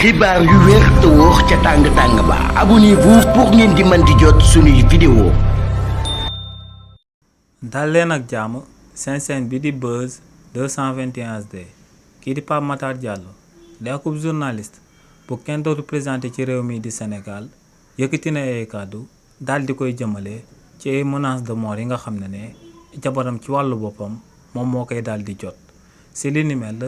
xibaar yu wér te wóor ca tàng-tàng ba abonnez-vous pour ngeen di mën di jot suñuy vidéo. dal leen ak jàmm seen chaîne bi di Buzz 221 HD kii di Pape Matar Diallo di akub journaliste bu kenn dootu présenté ci réew mi di Sénégal yëkkati na ay kàddu daal di koy jëmale ci ay menaces de mort yi nga xam ne jabaram ci wàllu boppam moom moo koy daal di jot si li ni mel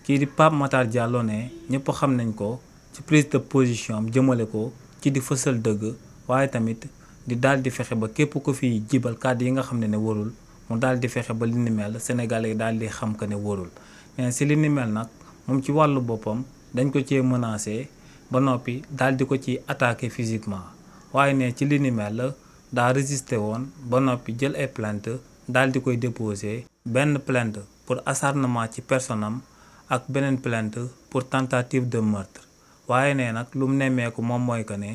kii di Pape Matar Diallo ne ñëpp xam nañ ko ci prise de position am jëmale ko ci di fësal dëgg waaye tamit di daal di fexe ba képp ko fi jibal kàddu yi nga xam ne warul mu daal di fexe ba li ni mel Sénégalais yi daal di xam que ne warul mais si li ni mel nag moom ci wàllu boppam dañ ko cee menacé ba noppi daal di ko ci attaqué physiquement waaye ne ci li ni mel daa résisté woon ba noppi jël ay plainte daal di koy déposé benn plainte pour acharnement ci personam ak beneen plainte pour tentative de meurtre waaye ne nag lu mu nemmeeku moom mooy que ne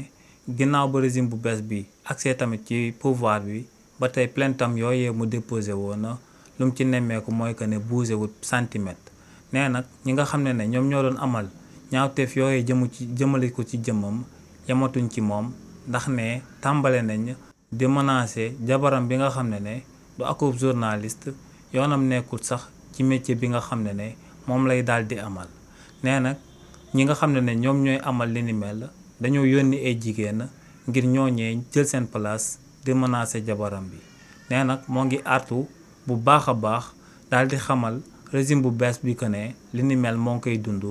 ginnaaw ba régime bu bees bi accès tamit ci pouvoir bi ba tey plainte am yooyee mu déposé woon na lu mu ci nemmeeku mooy que ne bougé wut centimètre nee nag ñi nga xam ne ñoom ñoo doon amal ñaawteef yooyee jëmale ko ci jëmmam yamatuñ ci moom ndax ne tàmbale nañ di menacer jabaram bi nga xam ne du akub journaliste yoonam nekkul sax ci métier bi nga xam ne moom lay daal di amal nee nag ñi nga xam ne ñoom ñooy amal li ni mel dañoo yónni ay jigéen ngir ñooñee jël seen place di menacer jabaram bi nee nag moo ngi artu bu baax a baax daal di xamal régime bu bees bi que ne li ni mel moo ngi koy dund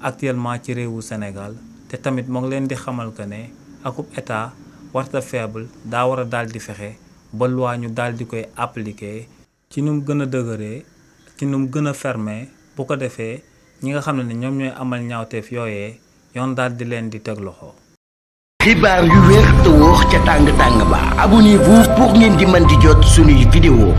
actuellement ci réewu Sénégal te tamit moo ngi leen di xamal que ne akub état warta faible daa war a daal di fexe ba loi ñu daal di koy appliquer ci nu mu gën a dëgëree ci nu mu gën a fermé bu ko defee ñi nga xam ne ñoom ñooy amal ñaawteef yooyee yoon daal di leen di teg loxo. xibaar yu wér te wóor ca tàng-tàng ba abonnez-vous pour ngeen di mën di jot suñuy vidéo.